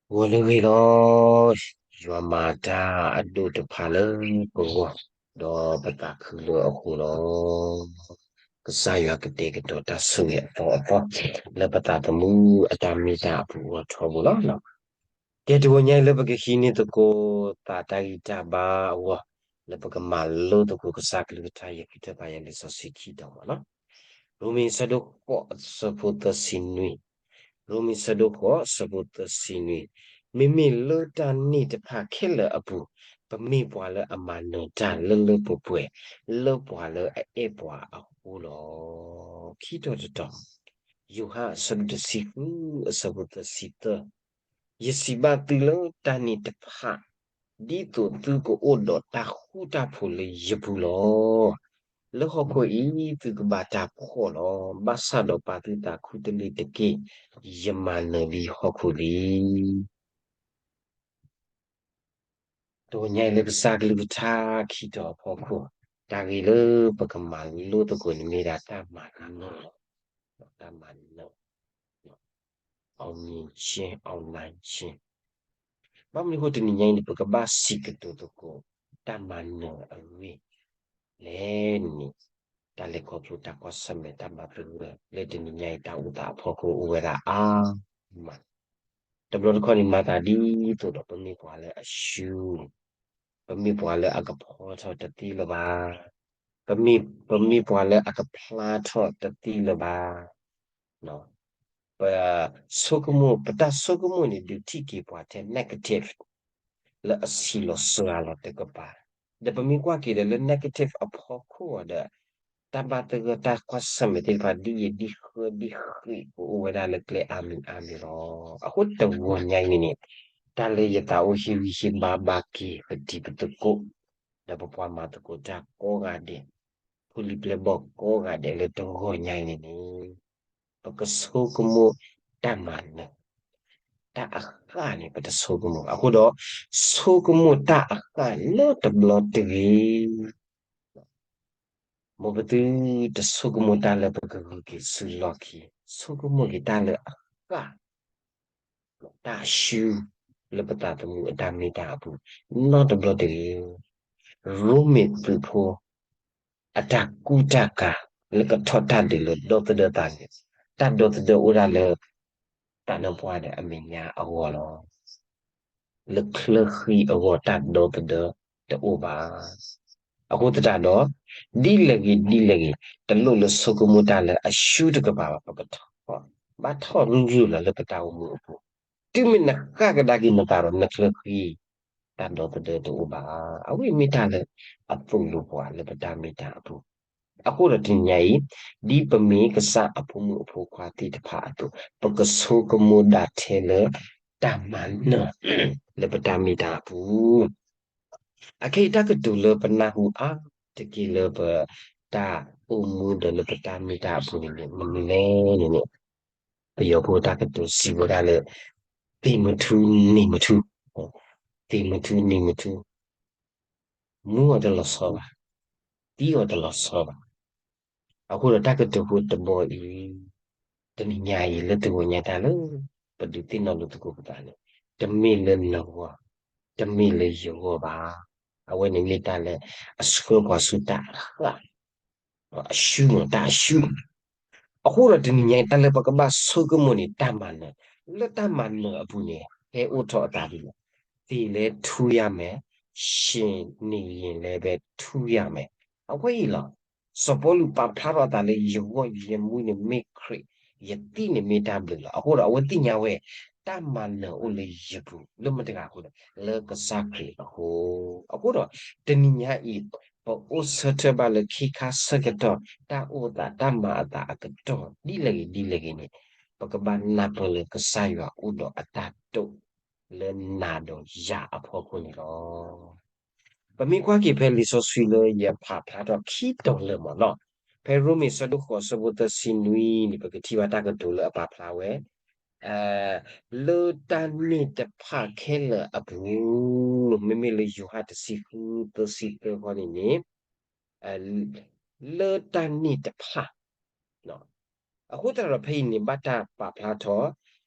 ဂီၤလၢအဂ့ၤလီၤ. ယွၤမၤတၢ်အဒိၣ်တဖၣ်လၢပဂီၢ်, ဒီးပသးခုလၢအဃိလီၤ. ကစၢ်ယွၤကတဲာ်ကတီၤတၢ်ဆိၣ်ဂ့ၤအသီအသီ လၢပသးသမူအတၢ်မ့ၢ်တၢ်အပူၤအဂီၢ်ထီဘိလီၤ. ကဲတဂီၤညါအံၤလၢပကဟံးန့ၢ်သကိးသးတၢ်ဂံၢ်တၢ်ဘါအဂီၢ်, လၢပကမၤလိသကိးကစၢ်ကလုၢ်ကထါ ယဃ့ထၢၣ်ပာ်ယၤလံာ်စီဆှံခံတီၤမးလီၤ. ရိမ့ၤအဆၢဒိၣ်ဃိးအဆၢဖိသၢဆံနွံ, ရိမ့ၤအဆၢဒိၣ်ဃိးအဆၢဖိသၢဆံနွံ, မ့မ့ၢ်လၢတၢ်န့ၣ်တဖၣ်ခဲလၢာ်အပူၤ, ပမ့ၢ်ပှၤလၢအမၤနၢၤတၢ်လၢလၢပှဲၤပှဲၤ လၢပှၤလၢအအဲၣ်ပှၤအဃိလီၤ. ခံတီၤတတီၤ, ယိၤဟၣ်အဆၢဒိၣ်တဆံဃုအဆၢဖိသၢဆံသၢ, ယစံးဘၣ်သုလၢတၢ်န့ၣ်တဖၣ် ဒ်သိးသုကအိၣ်ဒီးတၢ်ဃူတၢ်ဖိးလၢယပူၤလီၤ. လၢဟီၣ်ခိၣ်အံၤသုကဘၣ်တၢ်ဖှီၣ်လီၤ. ဘၣ်ဆၣ်ဒီးပာ်သုသးခူတလ့ၢ်တက့ၢ်, ယမၤနၢၤလံဟီၣ်ခိၣ်လံ. တဂီၤညါအံၤလၢကစၢ်ကလုၢ်ကထါခံတီၤအဖီခိၣ်, တၢ်ဂ့ၢ်လၢပကမၤလိသကိးန့ၣ်မ့ၢ်ဒၣ်တၢ်မၤနၢၤ, တၢ်မၤနၢၤ, အောင်မြင်ခြင်း, အောင်နိုင်ခြင်း. ဘၣ်မနုၤအဃိတနံၤညါအံၤန့ၣ် ပကဘၣ်စံးကတိၤသကိး တၢ်မၤနၢၤအဂ့ၢ်လဲၣ်န့ၣ်, တၢ်လဲၤခီဖျိတၢ်ကွၢ်ဆၢၣ်မဲာ်တၢ်ဘၣ်သဂၢၢ် လၢတနံၤညါအံၤတၢ်အိၣ်သးအဖီခိၣ်အိၣ်ဝဲဒၣ်အါမး. တဘျီတခီၣ်န့ၣ် မၤသးဒ်သိးဒီး ပမ့ၢ်ပှၤလၢအရှုံး, ပမ့ၢ်ပှၤလၢအကဖီထီၣ်တသ့လၢၤဘၣ်, ပမ့ၢ်, ပမ့ၢ်ပှၤလၢအကဖျါထီၣ်တသ့လၢၤဘၣ်. ပဆိကမိၣ်, ပတၢ်ဆိကမိၣ်န့ၣ် ဒုးထံၣ်က့ၤပှၤထဲ negative လၢအဆံးလီၤစှၤလီၤတကပၤ, ဒီးပမ့ၢ်ကွၢ်က့ၤဒီးလၢ negative အဖီခိၣ်ဒီး တၢ်ဘၣ်သဂၢၢ်တၢ်ကွၢ်ဆၢၣ်မဲာ်သ့ၣ်တဖၣ် ဒ်ယံာ်ဒ်ဃၢဒ်ဃ့ၣ် ကအိၣ်ဝဲဒၣ်လၢကျဲအါမံၤအါမံၤလီၤ. အဃိတဂီၤညါအံၤန့ၣ်န့ၣ်, တၢ်လၢယသးအိၣ်ဟ့ၣ်ဂံၢ်ဟ့ၣ်ဘါဘၣ်က့ၤပတံၤပသကိး, ဒီးပပှၤမၤသကိးတၢ်ကိးဂၤဒဲး, ဖိလံၤပျဲၢ်ဘီၣ်ကိးဂၤဒဲးလၢတဂီၤညါအံၤန့ၣ်န့ၣ်, ပကဆိကမိၣ်တၢ်မၤနၢၤ, တၢ်အဃၣ်န့ၣ် ပတဆိကမိၣ်ဘၣ်. အဃိဒီး ဆိကမိၣ်တၢ်အဃၣ်နီတဘျီတဂ့ၤ. မ်ပသုတဆိကမိၣ်တၢ်လၢပကဂုာ်က့ၤဆူလီၢ်ခံ, ဆိကမိၣ်က့ၤတၢ်လၢအဃၣ်, တၢ်အရှုံး လၢပသးသမူအတၢ်မ့ၢ်တၢ်အပူၤ နီတဘျီတဂ့ၤ. ရိမ့ၤသုးဖိ အတၢ်ကူတၢ်ကၤ လၢကထီၣ်တၢ်ဒုးလၢဒီသဒၢသးန့ၣ်, တၢ်ဒီသဒၢအိၣ်ဒၣ်လၢ သးနါပှၢ်ဒီးအမဲာ်ညါအဂီၢ်လီၤ. လၢချၢဃံအဂီၢ်တၢ်ဒီသဒၢတအိၣ်ဘၣ်. အဃိသတးဒီး ဒ်လဲၣ်ဂ့ၤဒ်လဲၣ်ဂ့ၤ တလိၣ်လၢဆိကမိၣ်တၢ်လၢအရှုံးတကပၤဘၣ်. ပကထီၣ်, ဘၣ်ထီၣ်ရုၢ်ရုၢ်လီၤလၢပတၢ်အိၣ်မူအပူၤ, တုၤမ့ၢ်နဃၣ်ကဒါက့ၤနသးဒီးနချၢဃံ တၢ်ဒီသဒၢတအိၣ်ဘၣ်. အဝဲမ့ၢ်တၢ်လၢအသိၣ်လိပှၤလၢပတၢ်မ့ၢ်တၢ်အပူၤ. အဃိဒီးတနံၤညါအံၤ, ဒ်ပမ့ၢ်ကစၢ်အဖိမုၣ်အဖိခွါသ့ၣ်တဖၣ်အသိး, ပကဆိကမိၣ်ဒၣ်ထဲလၢတၢ်မၤနၢၤ လၢပတၢ်မ့ၢ်တၢ်အပူၤ. အခဲအံၤတၢ်ကတိၤလၢပနၢ်ဟူအါတက့ၢ်လၢပတၢ်အိၣ်မူဒီးလၢပတၢ်မ့ၢ်တၢ်အပူၤန့ၣ်န့ၣ် မနုၤလဲၣ်န့ၣ်န့ၣ်, ပယီၤဖိတၢ်ကတိၤစံးဝဲဒၣ်လၢ သ့ၣ်မထူနံၤမထူ, သ့ၣ်မထူနံၤမထူ, မူအီၤတလီၤဆီဘၣ်, သံအီၤတလီၤဆီဘၣ်. အဃိဒီးတၢ်ကတိၤဖိတဘီအံၤ, တနံၤညါအံၤလၢတဂီၤညါတၢ်လၢ ပဒုးသ့ၣ်နီၣ်လိာ်သကိးပသးန့ၣ်, တမ့ၢ်လၢနဂီၢ်, တမ့ၢ်လၢယဂီၢ်ဘၣ်. အဝဲန့ၣ်မ့ၢ်တၢ်လၢအဆှၢပှၤဆူတၢ်အဃၣ် အရှုံးန့ၣ် တၢ်အရှုံး. အဃိဒီးတနံၤညါအံၤ တၢ်လၢပကဘၣ်ဆိကမိၣ်န့ၣ် တၢ်မၤနၢၤ, လၢတၢ်မၤနၢၤအပူၤန့ၣ် ဟဲအိၣ်ထီၣ်အသးဒ်လဲၣ်, သ့ၣ်လဲၤထူယၤမဲာ်, ရှင်နေရင်လည်းပဲထူရမယ်, အဝဲအံၤလီၤ. စီၤပီလူးပာ်ဖျါထီၣ်အသးလၢ ယဂီၢ်ယမူန့ၣ်မ့ၢ်ခရံာ်, ယသံန့ၣ်မ့ၢ်တၢ်ဘျုးလီၤ. အဃိဒီးအဝဲသ့ၣ်ညါဝဲ တၢ်မၤနၢၤအိၣ်လၢယပူၤ လၢမတၤတဂၤအဃိဒီး လၢကစၢ်ခရံာ်အဃိ. အဃိဒီး တနံၤညါအံၤ ပအိၣ်ဆၢထၢၣ်ဘၣ်လၢခံခါဆၢကတီၢ် တၢ်အိၣ်သးတၢ်မၤအသးအကတီၢ် ဒ်လဲၣ်ဂ့ၤဒ်လဲၣ်ဂ့ၤန့ၣ် ပကဘၣ်နၢ်ပၢၢ်လၢကစၢ်ယွၤအိၣ်ဒီးအတၢ်တိာ်လၢနၤဒီးယၤအဖီခိၣ်န့ၣ်လီၤ. ပမ့ၢ်ကွၢ်က့ၤဖဲလံာ်စီဆှံလၢယဖးဖျါထီၣ်ခံတီၤလၢာ်မးနီၤ, ဖဲရိမ့ၤဆၢဒိၣ်ဃိးဆၢဖိသၢဆံနွံန့ၣ် ပကထံၣ်ဘၣ်တၢ်ကတိၤလၢအပာ်ဖျါဝဲ လၢတၢ်န့ၣ်တဖၣ်ခဲလၢာ်အပူၤ, မ့မ့ၢ်လၢယိၤဟၣ်တဆံဃုသၢဆံသၢခီန့ၣ်န့ၣ် လၢတၢ်န့ၣ်တဖၣ် အဃိသတးဒီးဖဲအံၤန့ၣ် ဘၣ်တၢ်ပာ်ဖျါထီၣ်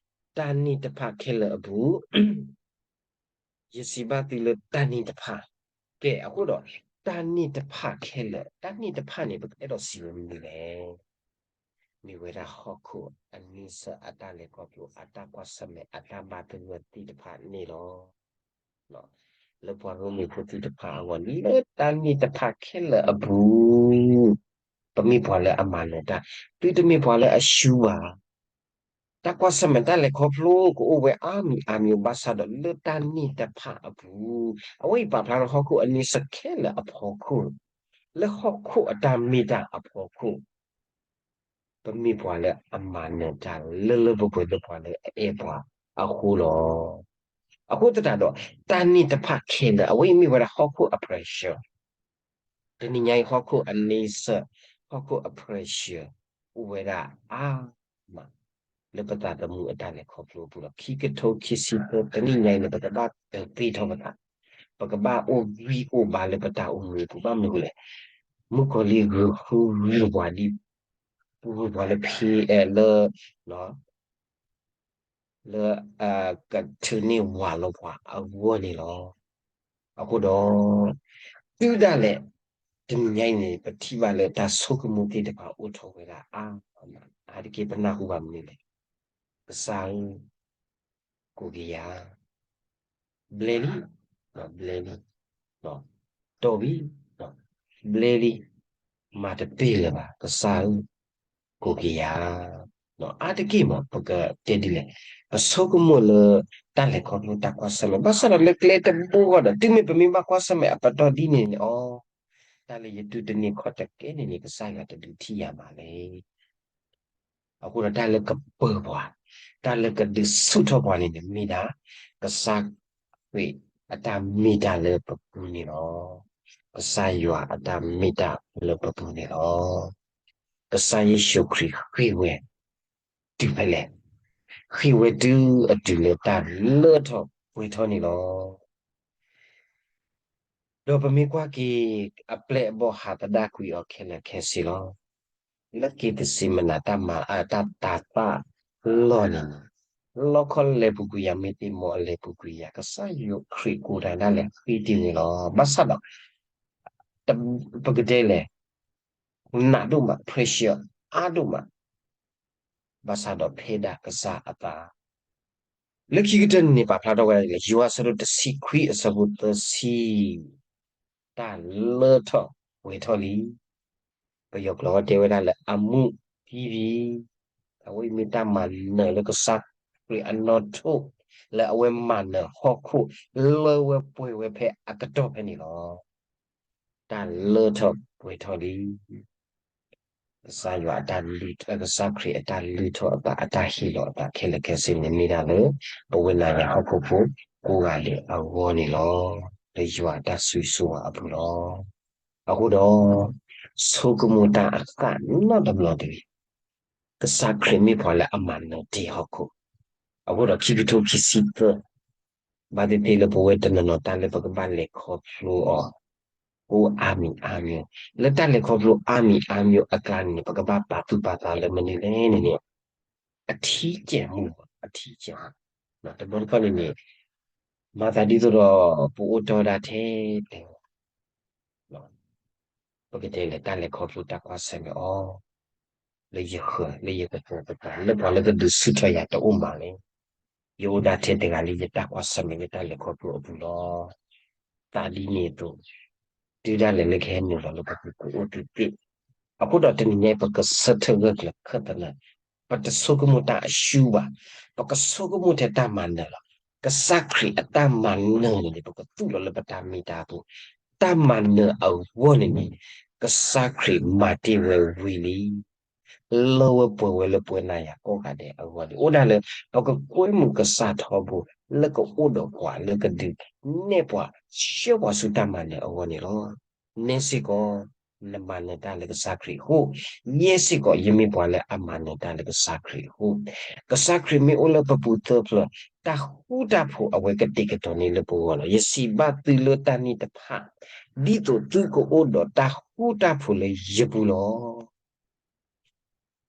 တၢ်န့ၣ်တဖၣ်ခဲလၢာ်အပူၤ, ယစံးဘၣ်သုလၢတၢ်န့ၣ်တဖၣ်, ကဲ အဃိဒီး တၢ်န့ၣ်တဖၣ်ခဲလၢာ်, တၢ်န့ၣ်တဖၣ်န့ၣ် ပကအဲၣ်ဒိးစံးဝဲမနုၤလဲၣ်. မ့ၢ်ဝဲဒၣ်ဟီၣ်ခိၣ်အန့ဆၢၣ်အတၢ်လဲၤခီဖျိ အတၢ်ကွၢ်ဆၢၣ်မဲာ် အတၢ်ဘၣ်သဂၢၢ်သ့ၣ်တဖၣ်န့ၣ်လီၤ. လၢပှၤရိမ့ၤဖိသ့ၣ်တဖၣ်အဂီၢ် လၢတၢ်န့ၣ်တဖၣ်ခဲလၢာ်အပူၤ, ပမ့ၢ်ပှၤလၢအမၤနၢၤတၢ်, သုတမ့ၢ်ပှၤလၢအရှုံးဘၣ်. တၢ်ကွၢ်ဆၢၣ်မဲာ်တၢ်လဲၤခီဖျိကအိၣ်ဝဲအါမံၤအါမံၤ ဘၣ်ဆၣ်ဒီးလၢတၢ်န့ၣ်တဖၣ်အပူၤ, အဝဲအံၤပာ်ဖျါလၢဟီၣ်ခိၣ်အန့ဆၢၣ်ခဲလၢာ်အဖီခိၣ်, လၢဟီၣ်ခိၣ်အတၢ်မ့ၢ်တၢ်အဖီခိၣ် ပမ့ၢ်ပှၤလၢအမၤနၢၤတၢ်လၢလၢပှဲၤပှဲၤလၢပှၤလၢအအဲၣ်ပှၤအဃိလီၤ. အဃိသတးဒီး တၢ်န့ၣ်တဖၣ်ခဲလၢာ် အဝဲအံၤမ့ၢ်ဝဲဒၣ်ဟီၣ်ခိၣ်အ pressure, တနံၤညါအံၤဟီၣ်ခိၣ်အန့ဆၢၣ်, ဟီၣ်ခိၣ်အ pressure အိၣ်ဝဲဒၣ်အါမး လၢပသးသမူအတၢ်လဲၤခီဖျိအပူၤလီၤ. ခံကထိခံဆံသၢ တနံၤညါအံၤန့ၣ် ပကဘၣ်တသ့ထီၣ်ပသး, ပကဘၣ်အိၣ်ဂံၢ်အိၣ်ဘါလၢပတၢ်အိၣ်မူအပူၤ ဘၣ်မနုၤအဃိလဲၣ်. မုၣ်ကီၤလံၢ်ဂုာ်ဃုဂုာ်ပှၤဒ် ပဂုာ်ပှၤလၢဖံးအဲၣ်လၢ လၢ ကထုးန့ၢ်ဝးလီၤပှၤအဂီၢ်န့ၣ်လီၤ. အဃိဒီး တုၤဒၣ်လဲာ် တနံၤညါအံၤန့ၣ် ပထံၣ်ဘၣ်လၢတၢ်ဆိကမိၣ်သ့ၣ်တဖၣ်အိၣ်ထီၣ်ဝဲဒၣ်အါမး, အါတက့ၢ်ပနၢ်ဟူဘၣ်မနုၤလဲၣ်. ကစၢ်ဧၢ, ကိးက့ၤယၤ, ဘျဲလံ, ဘျဲလံ, တီၢ်ဘံ, ဘျဲလံ, မၤတပ့ၢ်လၢၤဘၣ်, ကစၢ်ဧၢ, ကိးက့ၤယၤ. အါတက့ၢ်မး ပကတဲဒ်လဲၣ်, ပဆိကမိၣ်လၢတၢ်လဲၤခီဖျိတၢ်ကွၢ်ဆၢၣ်မဲာ်, ဘၣ်ဆၣ်ဒီးလၢကျဲတဘိဃီဒီး တုၤမ့ၢ်ပမ့ၢ်ဘၣ်ကွၢ်ဆၢၣ်မဲာ်အပတီၢ်ဒ်န့ၣ်န့ၣ် အီ, တၢ်လၢယတုၤတန့ၢ်ခီၣ်တကဲန့ၣ်န့ၣ် ကစၢ်ယွၤတဒုးထံၣ်ယၤမးလဲၣ်. အဃိဒီးတၢ်လၢကပၢၤပှၤ, တၢ်လၢကဒုးဆူၣ်ထီၣ်ပှၤန့ၣ်န့ၣ် မ့ၢ်ဒၣ် ကစၢ်ခရံာ်အတၢ်မ့ၢ်တၢ်လၢပပူၤန့ၣ်လီၤ. ကစၢ်ယွၤအတၢ်မ့ၢ်တၢ်လၢပပူၤန့ၣ်လီၤ. ကစၢ်ယ့ၣ်ၡူးခရံာ်ဃ့ၢ်ဝဲ တုၤဖဲလဲၣ်, ဃ့ၢ်ဝဲတုၤအတုၤလၢတၢ်လၢထီၣ်ပှဲၤထီၣ်န့ၣ်လီၤ. ဒီးပမ့ၢ်ကွၢ်က့ၤ အပျဲၢ်အဘီၣ်ဟးသဒၣ်ကွံာ်အီၤခဲလၢာ်ခဲဆ့လီၤ. လၢက့ၤသစ့မနၤတၢ်မၤအတၢ်တၤသၣ်လီၢ်န့ၣ်န့ၣ်, လီခီလဲၤပူၤကွံာ်ယၤ မ့ၢ်တ့ၢ်မီၢ်အလဲၤပူၤကွံာ်ယၤ ကစၢ်ယ့ၣ်ၡူးခရံာ်ကိးတၢ်ဒၣ်လဲာ်ဃ့ၢ်တ့ၢ်န့ၣ်လီၤ. ဘၣ်ဆၣ်ဒီး ပကတဲလဲၣ်, နးဒိၣ်မး pressure အါဒိၣ်မး ဘၣ်ဆၣ်ဒီးဖဲဒၣ်ကစၢ်အသး လၢခံကတၢၢ်န့ၣ်န့ၣ် ပာ်ဖျါထီၣ်ဝဲဒၣ်လၢ ယိၤဟၣ်အဆၢဒိၣ်တဆံခွံအဆၢဖိသၢဆံ, တၢ်လၢထီၣ်ပှဲၤထီၣ်လံ. ပယီၤကျိာ်ဝဲတဲဝဲဒၣ်လၢ အမူးသံလံ. အဝဲအံၤမ့ၢ်တၢ်မၤနၢၤလၢကစၢ်ခရံာ်အနီၣ်ထိၣ် လၢအဝဲမၤနၢၤဟီၣ်ခိၣ် လၢဝဲပှဲၤဝဲဖဲအကတီၢ်ဖဲန့ၣ်လီၤ. တၢ်လၢထီၣ်ပှဲၤထီၣ်လံ. ကစၢ်ယွၤအတၢ်လုၢ်ထီၣ်, ကစၢ်ခရံာ်အတၢ်လုၢ်ထီၣ်အသး အတၢ်ဟ့ၣ်လီၤအသးခဲလၢာ်ခဲဆ့န့ၣ် မ့ၢ်ဒၣ်လၢ ပဝဲနၤယၤဟီၣ်ခိၣ်ဖိကိးဂၤဒဲးအဂီၢ်န့ၣ်လီၤ. လၢယွၤအတၢ်ဆိၣ်ဂ့ၤဆိၣ်ဝါအပူၤလီၤ. အဃိဒီး ဆိကမိၣ်တၢ်အဃၣ်နီတဘျီတဂ့ၤ. ကစၢ်ခရံာ်မ့ၢ်ပှၤလၢအမၤနၢၤတ့ၢ်ဟီၣ်ခိၣ်, အဃိဒီးခံကထိခံဆံသၢ ဘၣ်သ့ၣ်သ့ၣ်လၢပဝဲတနီၤနီၤတၢ်လၢပကဘၣ်လဲၤခီဖျိအီၤ အိၣ်အါမံၤအါမံၤ, လၢတၢ်လဲၤခီဖျိအါမံၤအါမံၤအကျါန့ၣ်န့ၣ် ပကဘၣ်ပာ်သူၣ်ပာ်သးလၢမနုၤလဲၣ်န့ၣ်န့ၣ် အထံကဲမူ, အထံကဲမူ, တဘျီတခီၣ်န့ၣ်န့ၣ် မၤသးဒ်သိးဒီးပအိၣ်တီၢ်ဒၣ်ထဲတဂၤ ပကတဲလဲၣ် တၢ်လဲၤခီဖျိတၢ်ကွၢ်ဆၢၣ်မဲာ်အီၤ လၢယဃၢၤ လၢယကပၢၤကပၤ လၢပှၤလၢကဒုးဆူၣ်ထီၣ်ယၤတအိၣ်မးလဲၣ်. ယအိၣ်ဒၣ်ထဲတဂၤလၢယတၢ်ကွၢ်ဆၢၣ်မဲာ် ယတၢ်လဲၤခီဖျိအပူၤလီၤ. သးဒ်န့ၣ်အသိး တုၤဒၣ်လဲာ်လၢကဟဲနုာ်လီၤလၢပပူၤကအိၣ်သုသ့ၣ်, အဃိဒီးတနံၤညါအံၤ ပကဆၢထၢၣ်ဂၢၢ်ကျၢၤခၢၣ်သနၢၣ်, ပတဆိကမိၣ်တၢ်အရှုံးဘၣ်, ပကဆိကမိၣ်ထဲတၢ်မၤနၢၤလီၤ. ကစၢ်ခရံာ်အတၢ်မၤနၢၤန့ၣ်န့ၣ် ပကသူၣ်လီၤလၢပတၢ်မ့ၢ်တၢ်အပူၤ, တၢ်မၤနၢၤအဂီၢ်န့ၣ်န့ၣ် ကစၢ်ခရံာ်မၤတ့ၢ်ဝဲဝံၤလံ လၢဝဲပှဲၤဝဲလၢပဝဲနၤယၤကိးဂၤဒဲးအဂီၢ်န့ၣ် အိၣ်ဒၣ်လၢ ပကကွဲမုာ်ကစၢ်ထီဘိ လၢကအိၣ်ဒီးပှၤလၢကဒုးနဲၣ်ပှၤ ဆှၢပှၤဆူတၢ်မၤနၢၤအဂီၢ်န့ၣ်လီၤ. နဲစ့ၢ်ကီး နမၤနၢၤတၢ်လၢကစၢ်ခရံာ်အဃိ, ယဲစ့ၢ်ကီး ယမ့ၢ်ပှၤလၢအမၤနၢၤတၢ်လၢကစၢ်ခရံာ်အဃိ, ကစၢ်ခရံာ်မ့ၢ်အိၣ်လၢပပူၤသၢဖျၢၣ် တၢ်ဃူတၢ်ဖိးအဝဲကတဲာ်ကတီၤန့ၢ်လၢပဂီၢ်လီၤ. ယစံးဘၣ်သုလၢတၢ်န့ၣ်တဖၣ် ဒ်သိးသုကအိၣ်ဒီးတၢ်ဃူတၢ်ဖိးလၢယပူၤလီၤ.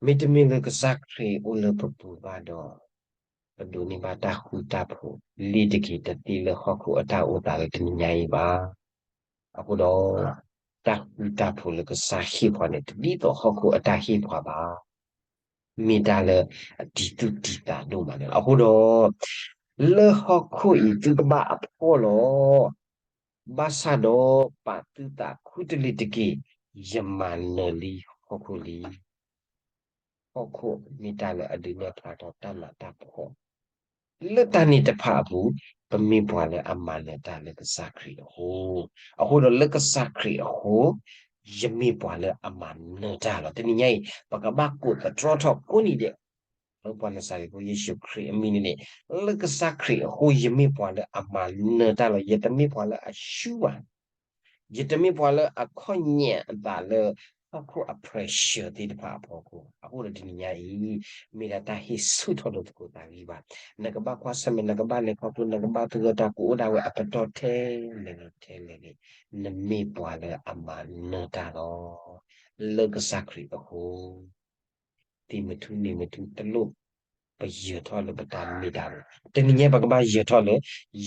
မ့တမ့ၢ်လၢကစၢ်ခရံာ်အိၣ်လၢပပူၤဘၣ်ဒီး ပဒိးန့ၢ်ဘၣ်တၢ်ဃူတၢ်ဖိးလံတက့ၢ်, တသ့လၢဟီၣ်ခိၣ်အတၢ်အိၣ်သးလၢတနံၤညါအံၤဘၣ်. အဃိဒီး တၢ်ဃူတၢ်ဖိးလၢကစၢ်ဟ့ၣ်ပှၤန့ၣ် တဒ်သိးဟီၣ်ခိၣ်အတၢ်ဟ့ၣ်ပှၤဘၣ်. မ့ၢ်တၢ်လၢအတံၤသူၣ်တံၤသးဒိၣ်မးန့ၣ်လီၤ. အဃိဒီး လၢဟီၣ်ခိၣ်အံၤသုကဘၣ်အဖှီၣ်လီၤ. ဘၣ်ဆၣ်ဒီးပာ်သုသးခူတလ့ၤတက့ၢ်, ယမၤနၢၤလံဟီၣ်ခိၣ်လံ. ဟီၣ်ခိၣ်မ့ၢ်တၢ်လၢအဒုးနဲၣ်ဖျါထီၣ်တၢ်နးတၢ်ဖှီၣ်, လၢတၢ်န့ၣ်တဖၣ်အပူၤ ပမ့ၢ်ပှၤလၢအမၤနၢၤတၢ်လၢကစၢ်ခရံာ်အဃိ, အဃိဒီးလၢကစၢ်ခရံာ်အဃိ ယမ့ၢ်ပှၤလၢအမၤနၢၤတၢ်လီၤ. တနံၤညါအံၤ ပကဘၣ်ကိးသတြီထီၣ်ကိးနံၤဒဲး လၢပှၤနၤစၤရ့းဖိယ့ၣ်ၡူးခရံာ်အမံၤန့ၣ်န့ၣ်, လၢကစၢ်ခရံာ်အဃိ ယမ့ၢ်ပှၤလၢအမၤနၢၤတၢ်လီၤ. ယတမ့ၢ်ပှၤလၢအရှုံးဘၣ်. ယတမ့ၢ်ပှၤလၢအခီၣ်ညၣ်အသးလၢ ဟီၣ်ခိၣ်အ pressure သ့ၣ်တဖၣ်အဖီခိၣ်ဘၣ်. အဃိဒီးတနံၤညါအံၤ မ့ၢ်ဒၣ်တၢ်ဟ့ၣ်ဆူၣ်ထီၣ်လိာ်သကိးသးဂံၢ်ဘါ, နကဘၣ်ကွၢ်ဆၢၣ်မဲာ်, နကဘၣ်လဲၤခီဖျိ, နကဘၣ်သဂၢၢ်တၢ်ကအိၣ်ဒၣ်ဝဲအပတီၢ်ထဲလဲၣ်ဂ့ၤထဲလဲၣ်ဂ့ၤ, နမ့ၢ်ပှၤလၢအမၤနၢၤတၢ်လီၤ. လၢကစၢ်ခရံာ်အဃိ သံမထူန့ၣ်မထူတလိၣ်, ပယၢၤထီၣ်လၢပတၢ်မ့ၢ်တၢ်ဘျုး. တနံၤညါပကဘၣ်ယၢၤထီၣ်လၢ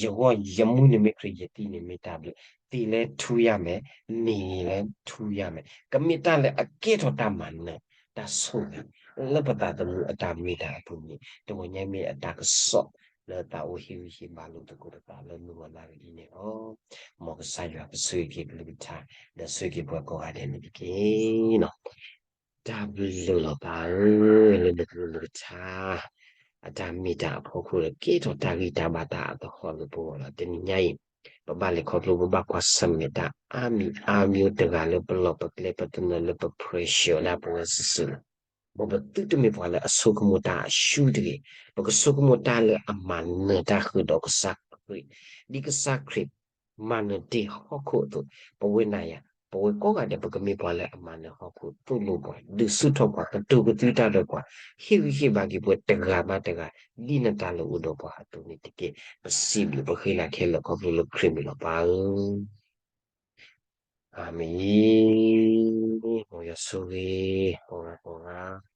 ယဂီၢ်ယမူန့ၣ်မ့ၢ်ခရံာ်, ယသံန့ၣ်မ့ၢ်တၢ်ဘျုး, သံလဲၤထူယၤမဲာ်, န့ၣ်လဲၤထူယၤမဲာ်, ကမ့ၢ်တၢ်လၢအကဲထီၣ်တၢ်မၤနၢၤ, တၢ်ဆိၣ်ဂ့ၤ လၢပသးသမူအတၢ်မ့ၢ်တၢ်အပူၤန့ၣ်, တဂီၤညါမ့ၢ်အတၢ်ကစီၣ်လၢသးအိၣ်ဟ့ၣ်ဂံၢ်ဟ့ၣ်ဘါလိာ်သကိးတဖၣ်လၢမုၢ်ဂီၤလၢအဂ့ၤအံၤန့ၣ်လီၤ. မ်ကစၢ်ယွၤကဆိၣ်ဂ့ၤက့ၤပကလုၢ်ကထါ, ဒီးဆိၣ်ဂ့ၤက့ၤပှၤကိးဂၤဒဲးန့ၣ်တက့ၢ်. တၢ်ဘျုးလီၤပၢ်ဧၢ, လၢနကလုၢ်နကထါ အတၢ်မ့ၢ်တၢ်အဖီခိၣ်ဒီး ကဲထီၣ်တၢ်ဂံၢ်တၢ်ဘါတၢ်အသဟီၣ်လၢပဂီၢ်လီၤ. တနံၤညါအံၤ ပဘၣ်လဲၤခီဖျိ ပဘၣ်ကွၢ်ဆၢၣ်မဲာ်တၢ်အါမံၤအါမံၤတဂၤလၢပလီၢ်ပကျဲ ပသနၢၣ်လၢပ pressure ဒၣ်ပဝဲစုာ်စုာ်လီၤ. မ်ပသုတမ့ၢ်ပှၤလၢအဆိကမိၣ်တၢ်အရှုံးတဂ့ၤ, ပကဆိကမိၣ်တၢ်လၢအမၤနၢၤတၢ်ဃုာ်ဒီးကစၢ်ခရံာ်, ဒ်ကစၢ်ခရံာ် မၤနၢၤတ့ၢ်ဟီၣ်ခိၣ်အသိး, ပဝဲနၤယၤ ပဝဲကိးဂၤဒဲးပကမ့ၢ်ပှၤလၢအမၤနၢၤဟီၣ်ခိၣ်သိၣ်လိပှၤ, ဒုးဆူၣ်ထီၣ်ပှၤ, ကတိၤကသွံတၢ်ဒီးပှၤ, ဟ့ၣ်ဂံၢ်ဟ့ၣ်ဘါက့ၤပဝဲတဂၤဘၣ်တဂၤ ဒ်နတၢ်လၢအိၣ်ဒီးပှၤအသိးန့ၣ်တက့ၢ်. ပစံးဘျုးပဃ့နၤခဲလၢာ်ခီဖျိလၢခရံာ်မံၤလီၤပၢ်ဧၢ. အၤမ့ၣ်. မ်ယွၤဆိၣ်ဂ့ၤ ကိးဂၤကိးဂၤ